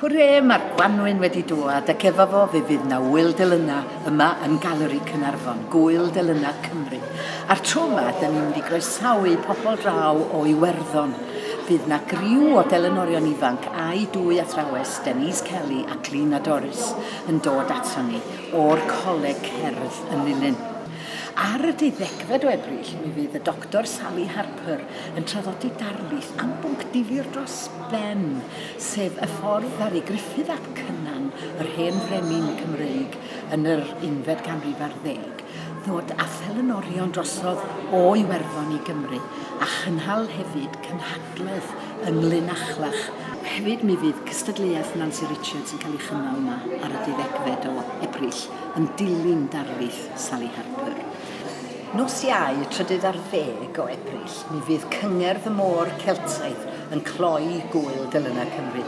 Hwre, mae'r gwanwyn wedi dŵad ac efo fo fe fydd 'na Ŵyl Delynau yma yn Galeri Caernarfon, Gŵyl Delynau Cymru. A'r tro yma, da ni'n mynd i groesawu pobl draw o Iwerddon. Fydd 'na griw o delynorion ifanc a'i dwy athrawes, Denise Kelly a Cliona Doris, yn dod aton ni o'r Coleg Cerdd yn Nulyn. Ar y deuddegfed o Ebrill, mi fydd y Doctor Sally Harper yn traddodi darlith am bwnc difyr dros ben, sef y ffordd ddaru Gruffydd ap Cynan, yr hen frenin Cymreig yn yr unfed ganrif ar ddeg, ddod â thelynorion drosodd o Iwerddon i Gymru, a chynnal hefyd cynhadledd yng Nglyn-achlach. Hefyd mi fydd cystadleuaeth Nansi Richards yn cael ei chynnal yma ar y deuddegfed o Ebrill yn dilyn darlith Sally Harper. Nos Iau, y trydydd ar ddeg o Ebrill, mi fydd Cyngerdd y Môr Celtaidd yn cloi Gŵyl Delynau Cymru.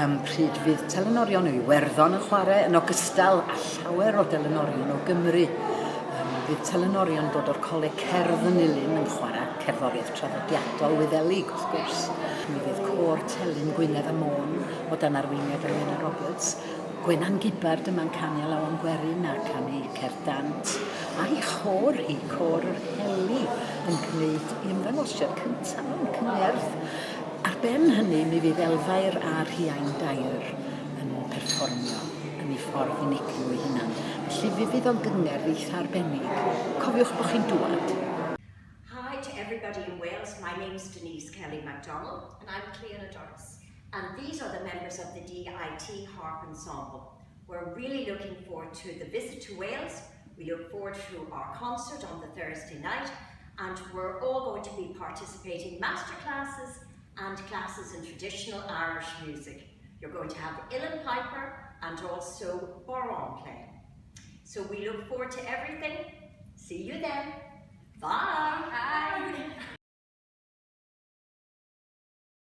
Um, pryd fydd telynorion o Iwerddon yn chwarae, yn ogystal â llawer o delynorion o Gymru. Um, fydd telynorion dod o'r Coleg Cerdd yn Nulyn yn chwarae cerddoriaeth traddodiadol Wyddelig, wrth gwrs. Mi fydd côr telyn Gwynedd a Môn o dan arweiniad Alwena Roberts Gwenan Gibbard yma'n canu alawon gwerin a canu cerdd dant, a'i chôr hi, Côr yr Heli, yn gwneud ei ymddangosiad cyntaf mewn cyngerdd. Ar ben hynny, mi fydd Elfair a Rhiain Dyer yn perfformio yn ei ffordd unigryw ei hunan. Felly fe fydd o'n gyngerdd eitha arbennig. Cofiwch bod chi'n dŵad. Hi to everybody in Wales, my name's Denise Kelly MacDonald. And I'm Cliona Doris. And these are the members of the DIT Harp Ensemble. We're really looking forward to the visit to Wales. We look forward to our concert on the Thursday night, and we're all going to be participating masterclasses and classes in traditional Irish music. You're going to have uilleann piper and also bodhrán playing. So we look forward to everything. See you then. Bye.